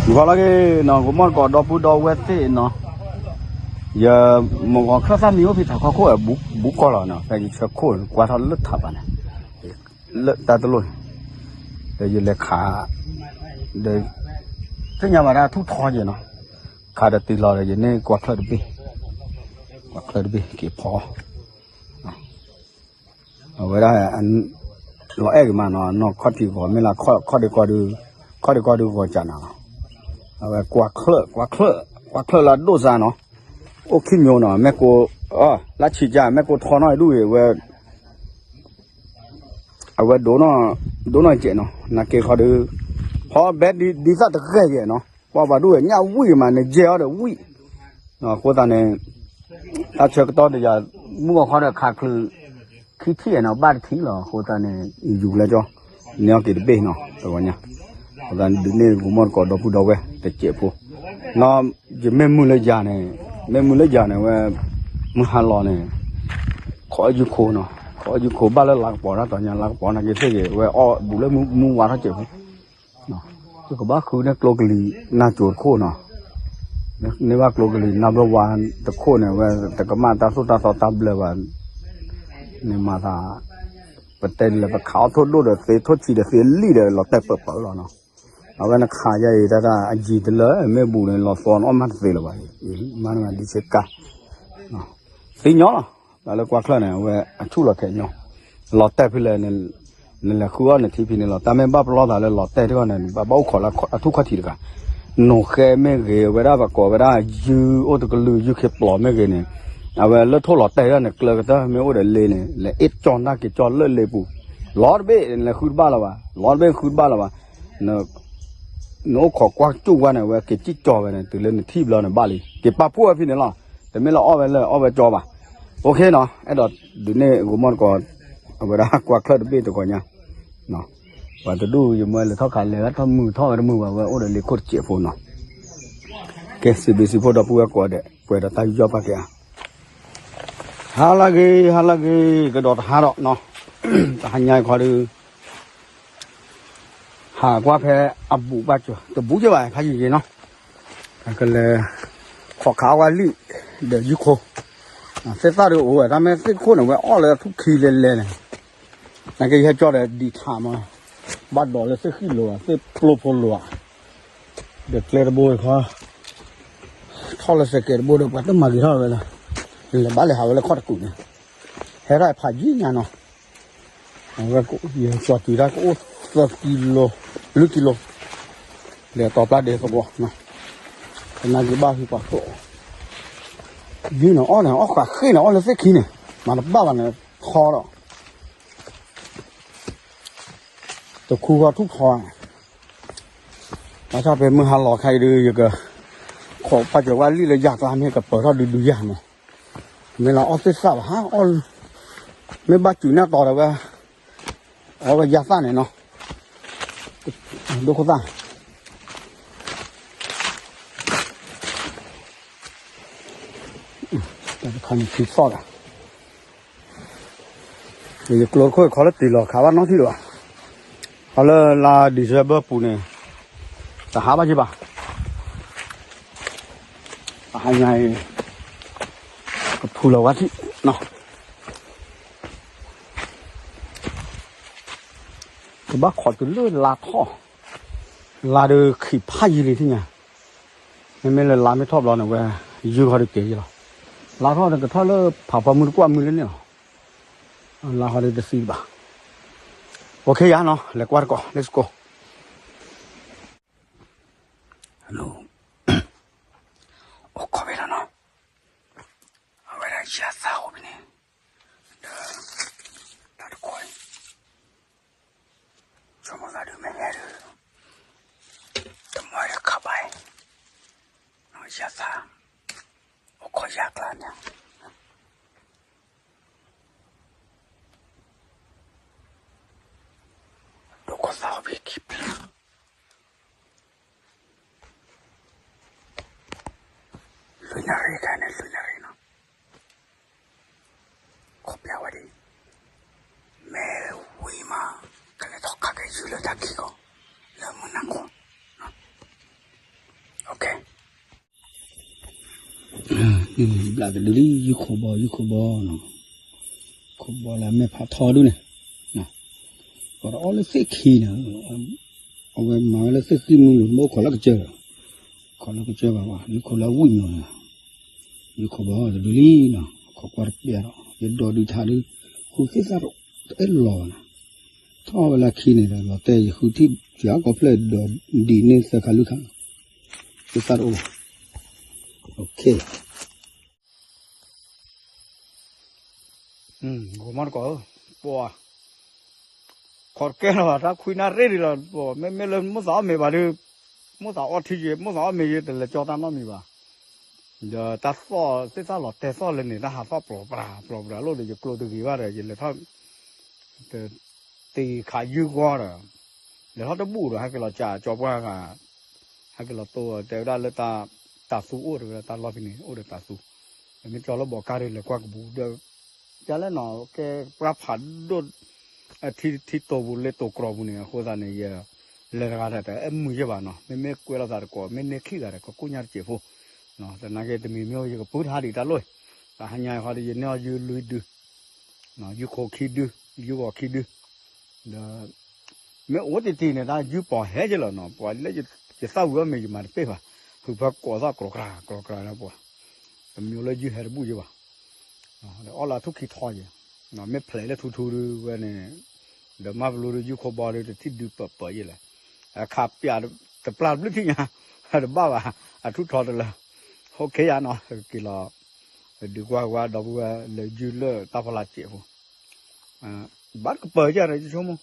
ဂီၤလၢအဂ့ၤနီၤ ဂီၤမီၢ်တကိးဒီပုၢ်ဒီဝဲၢ်သ့ၣ်နီၤ, ယမုၢ်ဂီၤချၢၣ်သၣ်မံအိၣ်ဖဲထးခီခိၣ် ဘူးကီၢ်လီၤနီၤ, ဖဲယဆၢခိၣ်ကွၢ်ထီၣ်လၢထးပၤန့ၣ်, လၢတၢ်တလိၣ်န့ၣ်, ဒီးယလဲၤခး, ဒီး သ့ၣ်ညါဘၣ်ဒၣ်ထူၣ်ထီယဲၢ်နီၤ, ခးဒီးတုၤလီၤဒီးယန့ၢ်ကွၢ်ချၢၣ်တဘ့ၣ်, ကွၢ်ချၢၣ်တဘ့ၣ်က့ၤဖီ အဝဲဒၣ် လီၤအဲၣ်ဂ့ၤမးနီၤ, နီၢ်ခီၣ်ထံးဂီၤမ့ၢ်လၢ ခီၣ်ဒ့ကီဒု, ခီၣ်ဒ့ကီဒုဂီၤကၢ်နၤလီၤ, အဝဲကွၢ်ချၢၣ်, ကွၢ်ချၢၣ်, ကွၢ်ချၢၣ်လၢအဒိၣ်စါနီၤ, အိၣ်ခံမျိုးနီၤ, မ့ၢ်ကိ, လၢဆံးကၢ် မ့ၢ်ကိထီနီၣ်အံၤဒူၣ်ဂ့ၤဝဲ, အဝဲဒိၣ်နီၢ်, ဒိၣ်နီၢ်စဲးနီၤ, နာ်က့ခီဒု, ဖီဘဲဒ်သၣ်တဂဲၤယဲၢ်နီၤ, ပှၤဘၣ်ဒူၣ်ဝဲညၣ်ဝံၣ်မး နယဲၢ်အီၤဒီးဝံၣ်, အဃိသတးန့ၣ် တၢ်ဆၢကတီၢ်တယၤ, မုၢ်ဂီၤခီဒီးခးချုး, ခံထံၣ်နီၤ ဘၣ်တထံၣ်လီၤ, အဃိသတးန့ၣ် ယူၤလၢကၠီ, န့ၢ်အီၤက့ၤတဘ့ၣ်နီၤ တဂီၤညါ, အဃိသတးဒုးန့ၢ်ဂီၤမီၢ်တကိးဒီပုၢ်ဒီဝဲၢ်တစဲးဖိ, နီၤ, ယမ့ၢ်မုၢ်လၢယၤန့ၣ်, မ့ၢ်မုၢ်လၢယၤန့ၣ်ဝဲ, မုၢ်ဟါလီၤန့ၣ်, ခိးအယုၢ်ခိနီၤ, ခိးအယုၢ်ခိဘၣ်လၢလၤကပီၤတၢ်တီၤညါ လၤကပီၤနာ်က့သ့ၣ်ဂ့ၤ ဝဲအီၣ်ဘူးလၢမုၢ်ဝါထီၣ်စဲးဖိ ယကဘၣ်ဃုန့ၢ်ကျိကလံၤနၢ်ကၠိတခိၣ်နီၤ, န့ၢ်ဘၣ်ကျိကလံၤနၢ်ဘျီဝါတခိၣ်န့ၣ် ဝဲတကမၣ်တၢ်သိၣ်တၢ်သီတၢ်ဘျၢဘၣ်, န့ၣ်မၤသး, ပတဲလဲၤပခးအီၣ်ထိၣ်ဒိၣ်ဒီးသ့ထိၣ်ဆံးဒီးသ့လံၣ်ဒီးလီၤတဲာ်ပၢၢ်ပၢၢ်လီၤနီၤ, အဝဲနခးယဲအံၤတၢ်တၢ်အယံၤတလၢမ့ၢ်ဘူးန့ၣ် လီၤသီနအီၣ်မးတသ့လၢၤဘၣ်, မၤနမၤဒ်ဆ့ကၤ သ့ညီလီၤ, ဘၣ်လၢကွၢ်ချၢၣ်န့ၣ် အဝဲအဆူၣ်လီၤခဲညီ, လီၤတဲာ်ဖဲလဲၣ်, နလဲၤဃုအီၣ်နထံဖံန့ၣ်လီၤ, တၢ်မ့ၢ်ဘၣ်ပလီၢ်သးလၢလီၤတဲာ်တခီန့ၣ် ဘၣ်ဘၣ်အိၣ်ခိးလၢအထူၣ်ခီၣ်ထံးတဂၤ, နိၣ်ဃဲမ့ၢ်ဂ့ၤ ဝဲဒၣ်ပကိးဝဲဒၣ်ယုၢ်အိၣ်တကလုာ် ယုၢ်ခ့ပျီမ့ၢ်ဂ့ၤန့ၣ်, အဝဲလၢထိၣ်လီၤတဲာ်တခီန့ၣ် ကျၢၤကတၢၢ်မ့ၢ်အိၣ်ဒီးလ့န့ၣ် လဲၤအ့ၣ်ကၠီနၢ်က့ၤကၠီလၢလ့ပူၤ, လီၤတဘ့ၣ်လဲၤဃုတဘၣ်လၢၤဘၣ်, လီၤတဘ့ၣ်ဃုတဘၣ်လၢၤဘၣ် နအိၣ်ခိးကွၢ်ကၠူၣ်ဝဲန့ၣ် အဝဲက့ၤစံၣ်ကၠီဝဲန့ၣ် တုၤလၢနထံၣ်ဘျီန့ၣ်ဘၣ်လံ, က့ၤပာ်ဖှိၣ်ဝဲဖဲန့ၣ်လီၤ, တမ့ၢ်လၢအီၣ်ဝဲလၢအီၣ်ဝဲကၠီဘၣ်, အိၣ်ခ့နီၤ, အဲၣ်ဒိးဒုးန့ၢ်ဂီၤမီၢ်တကိး, အဝဲဒၣ်ကွၢ်ချၢၣ်တဘ့ၣ်တဂီၤညါ, ပှၤတဒူၣ်ယမၢလဲၤထီၣ်ခးလဲၤဝဲထီၣ်မုာ်ထီၣ်ဝဲတမုာ်ဘၣ် ဝဲအိၣ်ဒီးလ့ခိၣ်တစဲးဖိနီၤ, ကဲစံးဘျုးစံးဖှိၣ်ဒီပုၢ်ဝဲၢ်ကိးဂၤဒဲး ပှဲၤဒီးတၢ်ယူးယီၣ်ပာ်ကဲဧါ ဟါလၢအဂ့ၤ ဟါလၢအဂ့ၤ ကဒီးတဟါဒီးနီၤ, တဟါညါအံၤခီဒီး, ဟးကွၢ်ဖဲအဘူးဘၣ်စၢၤ တဘူးကဲဘၣ် ဖးယံၤယံၤနီၤ, ကလဲၤ, ခိးခးအီၣ်ဝဲလံၣ်, ဒီးယုၢ်ခိ, သ့ၣ်သၣ်ဒီးအိၣ်ဝဲ တၢ်မ့ၢ်သ့ၣ်ခိၣ်န့ၣ် ဝဲအီၣ်လၢအထူၣ်ခံလဲၤလဲၤန့ၣ်, နာ်က့ယဟဲကၠီဒီးဒံးထးမး, ဘၣ်ဒိးလၢသ့ၣ်ဃံလိာ်ဧါ သ့ၣ်ပျိဖိလိာ်ဧါ, ဒီးကျဲတဘိခီ, ထီၣ်လၢစဲးကဲးတဘိဒီး ပှၤတမၤဂ့ၤထီၣ်ဝဲလၢ, လဲၤဘၣ်လဲၤဟးဝဲလၢခီၣ်တကူာ်န့ၣ်, ဟဲထီၣ်ဖးယံၤညါနီၤ, အဝဲယကၠီတုၤတၢ်ကအိၣ်သၢကံလိ, လွံၢ်ကံလိ, လဲၤတီၤပျၢ်ဒဲးသဝီ, သနာ်က့ဘၣ်ဟုပှၤခိၣ်, ယုၢ်န့ၣ်အီၣ်န့ၣ် အီၣ်ဃးဃ့ၢ်န့ၣ် အီၣ်လၢသ့ၣ်ခံန့ၣ်, မၤတဘၣ်ဘၣ်န့ၣ် ထီဒီး တခူဃီထူၣ်ထီ, ဘၣ်ဆၣ်ဖဲမုၢ်ဟါလီၤခါအံၤဒီး ယက, ခိးပာ်စၢၤဝဲလံၣ်လၢယၤကျါမ့ၢ်ကပၢၤထီၣ်ဒုဒုယၤမး, မ့ၢ်လၢအီၣ်သ့ၣ်သၣ်ဘၣ်ဟါ, မ့ၢ်ဘၣ်စူၤနၢ်တီၤဒီးဝဲ, အီၣ်ဝဲယၤသၣ်န့ၣ်နီၤ, ဒိခိၣ်သၣ် တခါန့ၣ်ခံသီၣ်ဒီး, ယကျိခိၣ်ခီလၢတ့ၢ်လီၤ ခးဘၣ်နီတထံၣ်လၢၤဘၣ်, ခီလၢလါ December ပူၤန့ၣ်, တဟးဘၣ်က့ၤဘၣ်, အဟါညါအံၤ, ကဖူလီၤဝဲထံၣ်နီၤ, ကဘၣ်ခိးတုၤလၢလါထီၣ်, လါဒီးခံးဖးယံၤလံထံၣ်ညါ, မ့မ့ၢ်လၢလါမ့ၢ်ထီၣ်ဘျီန့ၣ်ဝဲ, ယုၢ်ခီဒီးကဲယလီၤ, လါထီၣ်ဒီးကထီၣ်လၢဖးဖီမုၢ်တကွၢ်မုၢ်လၢန့ၣ်လီၤ, လါခီဒီးတသံဘၣ်, အိၣ်ခ့ယါနီၤ လဲၤကွၢ်တကိး let's go. အိၣ်ခိးဖဲလီၤနီၤ, အဝဲဒၣ်ယၤသၣ်အိၣ်ဖဲန့ၣ်, ဒီး, တၢ်တခိၣ်အံၤ, ဆိကမိၣ်သးဒုးမ့ၢ်ဟဲဒုး, တမီၤဒီးခးဘၣ်အံၤ, ယၤသၣ်, အိၣ်ခိးယၤကျါန့ၣ် ဒိခိၣ်သၣ်အိၣ်ဖဲခံဖျၢၣ်, လွံၢ်နၣ်ရံၣ်ခါန့ၣ် လွံၢ်နၣ်ရံၣ်နီၤ, ခိးပျၢ်ဝဲဒၣ်, မ့ၢ်ဝံၤမး, ကလဲၤထီၣ်ခးက့ၤယုၢ်လၢတၢ်ခံကီၢ်, လၢမုၢ်နၤခိၣ်, ဘျးတဒုလံ ယုၢ်ခိၣ်ဘီ ယုၢ်ခိၣ်ဘီနီၤ, ခိၣ်ဘီလၢအမဲာ်ဖးထီဒုန့ၣ်, ပှၤတအီၣ်လၢသ့ၣ်ခံန့ၣ်, အဝဲမၤဝဲလၢသ့ၣ်ဃံမုၢ်လူၤ တဘၣ်အိၣ်ခိးလၢကစၢၢ်ဒီး, ခိးလၢကစၢၢ်ဘၣ်ဘၣ် ယုၢ်ခိၣ်လၢအဝံၣ်မီၤန့ၣ်, ယုၢ်ခိၣ်ဘီတဒုလံနီၤ, ခိးကွၢ်တပျၢ်ဒီး ယဒိးဒုးထါဒု, ဃုသ့ၣ်သၣ်တအိၣ်တအဲၣ်လီၤဘၣ်နီၤ, ထီၣ်ဝဲလၢခံန့ၣ်ဒီး လီၤတဲာ်ယဃုထံၣ် ယၤကီၢ်ဖျၢၣ်ဒီးဒံးန့ၢ်သၢခါလွံၢ်ခါ, သ့ၣ်သၣ်တအိၣ်ဘၣ်, ဂီၤမီၢ်တကိးဧၢ, ပှၤ, ခီတကဲလီၤ တၢ်ခွံနၣ်ရ့ၣ်ဒံးလီၤ, မ့မ့ၢ်လၢမိၣ်သးအီၣ်မ့ၤဘၣ်ဒီး, မိၣ်သးအီၣ်ထံယဲ မိၣ်သးအီၣ်မ့ၤယဲ တလဲၤကၠီတၢ်နီတမံၤဘၣ်, ဒီးတၢ်သီၣ်သ့ၣ်သၣ်လီၤတဲာ်သီၣ်လၢန့ၣ် တၢ်ဟးသီၣ်ပျီၤပြၤ ပျီၤပြၤလိၣ်ဒီး ယကျိတဂ့ၤဘၣ်ဒီး ယလဲၤထီၣ် တ့ခးယုၢ်ဂီၢ်ဒီး, လဲၤထီၣ်တဘူၣ်ဒီး ဟဲက့ၤလီၤကၠးကၠီပှၢ်ဂၤ, ဟဲက့ၤလီၤတိၢ်တဲဝဲဒၣ်လၢ တၢ်သူအိၣ်တဲဝဲဒၣ် တၢ်လီၢ်ဖဲန့ၣ် အိၣ်ဒီးတၢ်သူ, မ့ၢ်ကၠီလၢဘီကါဒီး လဲၤကွၢ်ကပူၤဒီး, ယလဲၣ်နီၤ ကဲပှၢ်ဖးဒိၣ် ထံထံတိာ်ပူၤလ့တိာ်ကြီပူၤန့ၣ် အဃိသတးန့ၣ် ယလဲၤတဂၤတၢ်တအဲၣ်မုာ်ယဲၢ်ဘၣ်နီၤ, မ့မ့ၢ်ကွဲးလိာ်သးတကိး မ့ၢ်န့ၢ်ခံဂၤဒီး ကကိၣ်ညါတစဲးဖိ, သနာ်က့တမံၤမ့ၢ်ယကပုၢ်တဟါဒံးတၢ်လိၣ်, တဟါညါအံၤဃီဒီး ယန့ၢ်အီၤယုၢ်လွံၢ်ဒု ယုၢ်ခိၣ်ခံဒု, ယုၢ်ဂီၤခံဒု, ဒီး မ့ၢ်အိၣ်တံၢ်တံၢ်န့ၣ် တၢ်ယုၢ်ပီၤဟဲက့ၤလီၤနီၤ, ပှၤလၢယသၣ်ဝံၤအီၣ်မ့ၤ ယမၤတပ့ၢ်ဘၣ်, ဟုးဖၢကိးသၣ်ကြီကြၤကြီကြၤန့ၣ်ပှၤ, တမံၤလၢယုၢ်ဟဲတဘူၣ်ယဲၢ်ဘၣ်, ဒီးအီၣ်လၢအထူၣ်ခံထီယဲၢ်, မ့ၢ်ဖျဲးလၢထူထူဒုဝဲန့ၣ်, ဒီးမၤပလူဒု ယုၢ်ခိၣ်ဘီဒု တထံၣ်ဒုပၢၤပၢၤယဲၢ်လဲၣ်, အခါပျးတပျၢ်တဘျုးထံၣ်ညါ, တဘၣ်ဘၣ်, အထူၣ်ထီတလၢ, ဟိခဲယါနီၤ က့ၤလီၤ, ဒုးကွၢ်ကွၢ်ဒီပုၢ်ဝဲၢ်လၢယုၢ်လၢတၢ်ဖီလာ်စဲးဖိ ဘၣ်တကပၤယဲၢ်ဒီးယဆိကမိၣ်,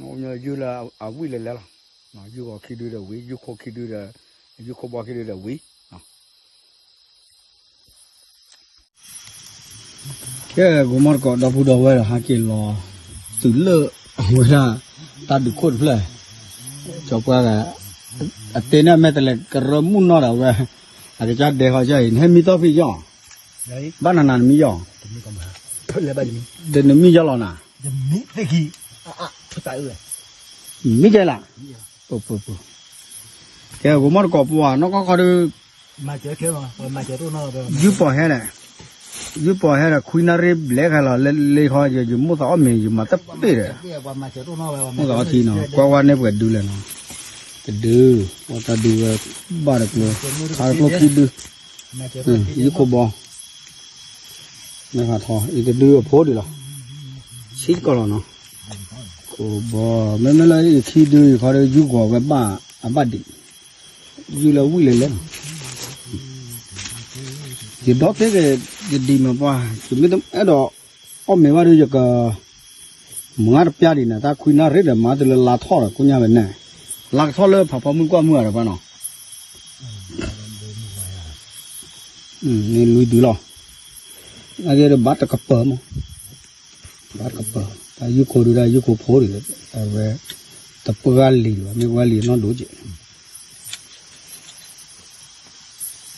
ယုၢ်လၢအဝံၣ်လဲၤလဲၤလီၤ, ယုၢ်ဂီၤခံဒုဒီးဝံၤ ယုၢ်ခိၣ်ခံဒုဒီး, ယုၢ်ခိၣ်ဘီခံဒုဒီးဝံၤ, ကဲ ဂီၤမီၢ်တကိး ဒီပုၢ်ဒီဝဲၢ်ဒီး ဟးက့ၤလီၤ, တုၤလၢအဝဲဒၣ် တၢ်ဒုးခိၣ်တဖျၢၣ်, ကၠီပှၢ်ဂၤ, အတဲန့ၣ် မဲာ်တလဲၤကရၢမုၢ်နီၢ်ဒီးဝဲ, အကစၢ်ဒဲးဃီကၢ်အံၤ နဟဲမံတီၢ်ဖံးယီၢ်, ဘၣ်နၤနၤနမံယီၢ်, ဒီးနမံယီၢ်လီၤနၤ, မံကဲလး, ကဲ ဂီၤမီၢ်တကိးပှၤ နီၢ်ကီၢ်ခီဒီး, ယုၢ်ပီၤဟဲဒီး, ယုၢ်ပီၤဟဲဒီး ခွံနၣ်ရ့ၣ်ဘျဲၣ်ခဲလီၤ လၢလ့ခီ ယမိၣ်သးအီၣ်မ့ၤ ယမၤတပ့ၢ်ဒီး, မိၣ်သးအီၣ်ထံနီၤ ကွၢ်ဝဲန့ၢ်ပှဲၤဒုလဲၣ်နီၤ, တဒု, ပှၤတၢ်ဒုဝဲ, ဘၣ်တကျိ, ခါတကျိခံဒု, ယုၢ်ခိၣ်ဘီ မ့ၢ်ဖးထီ အံၤတဒုအဖိဒံးလီၤ, ဆံးတကီၢ်လီၤနီၤ, ခိၣ်ဘီ, မ့မ့ၢ်လၢအံၤခံဒုအံၤခီဒီး ယုၢ်ဂီၤဝဲဘၣ်အဘၣ်ဒံး, ယုၢ်လၢဝံၣ်လဲၤလဲၤနီၤ, ယဒီသ့ၣ်က့ၤ ယဒံးမးပှၤ, ယမ့ၢ်တအဲၣ်ဒိးအီၣ်မ့ၤဘၣ်ဒီး ယက မုၢ်ဂၢ်တပျၢ်ဒံးန့ၣ် တၢ်ခွံနၣ်ရ့ၣ်ဒီး မၤတုၤလၢလါထီၣ်ဒီး ကိညါဝဲန့ၣ်, လါကထီၣ်လၢဖးဖီမုၢ်ကွၢ်မုၢ်ဂၤဒီးပှၤနီၤ, န့ၣ်လွံၢ်ဒုလီၤ, အဂ့ၢ်ဒီးဘၣ်တကပၤမး, ဘၣ်တကပၤ, တၢ်ယုၢ်ခိၣ်ဒုး တၢ်ယုၢ်ခိၣ်ဖိဒံးလီၤ, အဝဲ တပှၢ်လံၤဘၣ် မ့ၢ်ပှၢ်လံၤနီၢ်ဒိၣ်ကဲး တၢ ခံ သၢ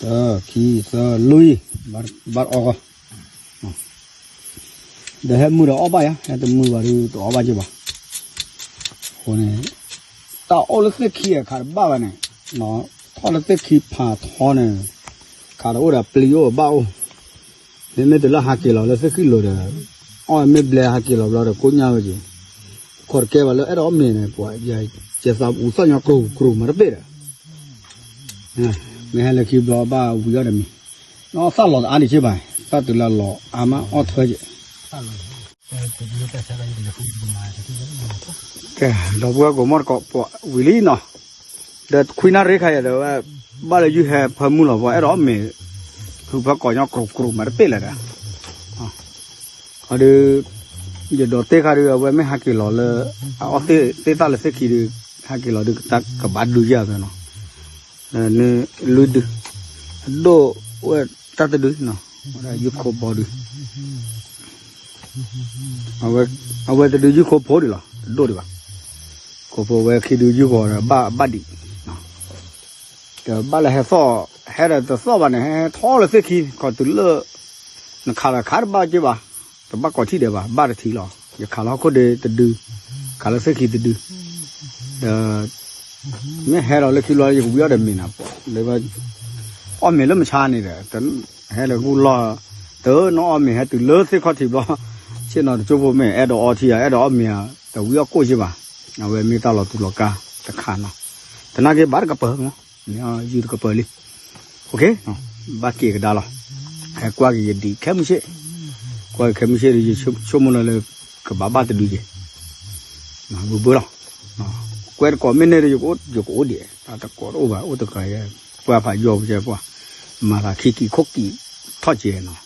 လွံၢ်, ဘၣ်အီၣ်ဂီၢ်, ဒီးဟဲမုာ်ဒီးအီၣ်ဘၣ်ယါ, ဟဲတမုာ်ဘၣ်ဒီးတအီၣ်ဘၣ်က့ၤဘၣ်, အဃိန့ၣ် တၢ်အီၣ်လၢသ့ၣ်ခံအခါတဘၣ်ဘၣ်န့ၣ်, ထီၣ်လၢသ့ၣ်ခံဖးထီန့ၣ်, ခးတအိၣ်ဒီးပျံၤအိၣ်ဘၣ်အိၣ်, မ့မ့ၢ်တုၤလၢဟးက့ၤလီၤလၢသ့ၣ်ခံလိၤဒီး, အီၣ်မ့ၢ်ဘျဲဟးက့ၤလီၤဘျီဒီးကိညါဝဲက့ၤ, ခီတကဲဘၣ်လၢအဲၣ်ဒိးအီၣ်မ့ၤန့ၣ် ပှၤ ကဲသးပူၤသီၣ်ညီကြိၤကြိၤမၤတပ့ၢ်ဒီး မ့ၢ်ဟဲလၢခံဘျီဘၣ်ဝံၤအီၣ်တမံၤ, နီၢ်သၣ်လီၤတအါဒံးက့ဘၣ်, သၣ်တုၤလၢလီၤအါမးအီၣ်ထွဲက့ၤ, ကဲ ဒီပုၢ်ဝဲၢ်ကိးမီၢ်တကိးပှၤဝံၤလံနီၤ, ဒီးခွံနၣ်ရ့ၣ်ခါယၤဒီးဝဲ, ဘၣ်လၢယုၢ်ဟဲဖၢမုၢ်လီၤ ပှၤအဲၣ်ဒိးအီၣ်မ့ၤ, ဟုးဖၢကိးညီကြိၤကြိၤမၤတပ့ၢ်လၢၤဒီး, အီၤဒီး ယဒိးတ့ၢ်ခါဒီး အဝဲမ့ၢ်ဟးက့ၤလီၤလၢ အအီၣ်သ့ၣ်သၣ်လၢသ့ၣ်ခံဒီး ဟဲက့ၤလီၤဒီး တၢ်ကဘၣ်ဒုးယၤသၢနီၤ, န့ၣ်လွံၢ်ဒု, အဒိၣ်ဝဲတၢ်တဒုနီၤ, ဝဲဒၣ်ယုၢ်ခိၣ်ဘီဒု, အဝဲတဒုယုၢ်ခိၣ်ဖိဒံးလီၤ တဒိၣ်ဒံးဘၣ်, ခိၣ်ဖိဝဲခံဒုယုၢ်ဂီၤဒီးဘၣ်ဘၣ်ဒံး ဒီးဘၣ်လၢဟဲသီၣ်, ဟဲဒီးတသီၣ်ဘၣ်န့ၣ် ဟဲထီၣ်လၢသ့ၣ်ခံ ခီတုၤလၢ နခးဒီးခးတဘၣ်က့ဘၣ်, တဘၣ်ကိးထံၣ်ဒဲးဘၣ်, ဘၣ်တထံၣ်လီၤ, ယခးလၢဟီၣ်ခိၣ်ဒီးတဒု, ခးလၢသ့ၣ်ခံတဒု, ဒီး မ့ၢ်ဟဲဒီးလၢခံဘျီ ယကဝံအီၣ်ဒီးမ့ၤနၤပှၤ, လၢ အီၣ်မ့ၤလၢမဆါန့ၣ်ဒီး ဟဲလၢဂုၢ်လီၢ်, တနီၣ်အီၣ်မ့ၤဟဲတုၤလၢသ့ၣ်ခီၣ်ထံးဘျီ, ဆ့ၣ်နီၤတကၠိဖိမ့ၢ် အဲၣ်ဒိးအီထံဧါ အဲၣ်ဒိးအီၣ်မ့ၤဧါ, တဝံအီၣ်ကိၣ်က့ဘၣ်, အဝဲမ့ၢ်တၢ်လီၤတူာ်လီၤကာ်တခါနီၤ, သနာ်က့ဘၣ်တကပၤမး, ယုၢ်တကပၤလံ, ဘၣ်က့ၤကဒါလီၤ, ဟဲကွၢ်က့ၤယဒံးခဲမုၢ်ဆ့ၣ်, ကွၢ်က့ၤခဲမုၢ်ဆ့ၣ်ဒီး ယဆိကမိၣ်လၢ ကဘၣ်ဘၣ်တဒုက့ၤ ဘုဘၢလီၤ, ကွဲတကိးမ့ၢ်န့ၣ်ဒီး ယကအိၣ်ဒံး, တၢ်တကိးတအိၣ်ဘၣ် အိၣ်တဂၤယဲ, ပှၤဖးယီၤပကဲပှၤ, မၤသးခံကံၤခိၣ်ကံၤထီၣ်ကဲနီၤ,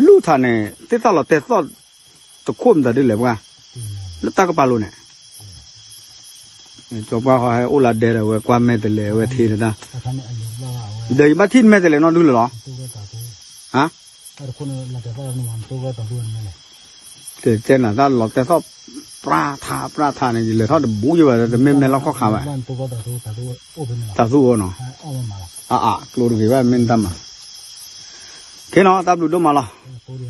လူၢ်ထးန့ၣ် သ့ၣ်သၣ်လီၤတဲာ်သီၣ်တခိၣ်မတၤဒ်လဲၣ်ပှၤ, လၢတၢ်ကပၤလိၤန့ၣ်, ကၠီပှၢ်ဃီဟဲအိၣ်လၢဒဲဒီး အဝဲကွၢ်မဲာ်တဲးလဲး အဝဲထံၣ်တၢ်, ဒီးယဘၣ်ထံၣ်မဲာ်တဲးလဲးနီတဒုလၢၤလီၤ, ဟါ တဲနၤတၢ်လီၤတဲာ်သီၣ်ပြၢ်ထးပြၢ်ထးန့ၣ် ယလဲၤထီၣ်တဘူးယဘၣ် တမ့ၢ်မဲာ်လီၢ်ခီၣ်ခါဘၣ်, တၢ်သူၣ်အိၣ်နီၤ, အအၣ်ကျိတဂ့ၤဘၣ် မ့ၢ်တၢ်မၤ, ခ့နီၤ တၢ်ဘျုးဒိၣ်မးလီၤ,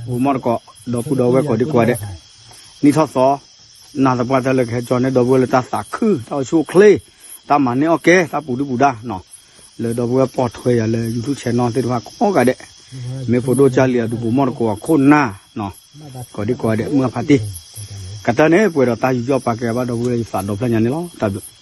ပမိၢ်တကိး ဒီပုၢ်ဒီဝဲၢ်ကိးဒံကိးဂၤဒဲး, နံၣ်ထီၣ်သီ, နၤသပှၢ်တၢ်လၢကဟဲကၠီန့ၢ်ဒီပုၢ်ဝဲၢ်လၢတၢ်သးခု တၢ်အိၣ်ဆူၣ်အိၣ်ချ့, တၢ်မၤန့ၢ်အီၣ်ကဲ တၢ်ပူၤဒုပူၤဒါနီၤ, လၢဒီပုၢ်ဝဲၢ်ပိာ်ထွဲယၤလၢ YouTube channel သ့ၣ်တဖၣ်ကိးဂၤဒဲး, မ့ၢ်ဖိဒိၣ်ကၢ်လံၤအဒူၣ် ပမိၢ်တကိးအခိၣ်နၢ် ကိးဒံကိးဂၤဒဲး မုၢ်အဖါတံၢ်, ကတၢၢ်န့ၣ် ပှဲၤဒီးတၢ်ယူးယီၣ်ပာ်ကဲဘၣ်ဒီပုၢ်ဝဲၢ်လၢယသးဒီဖျၢၣ်ညါန့ၣ်လီၤ, တၢ်ဘျုး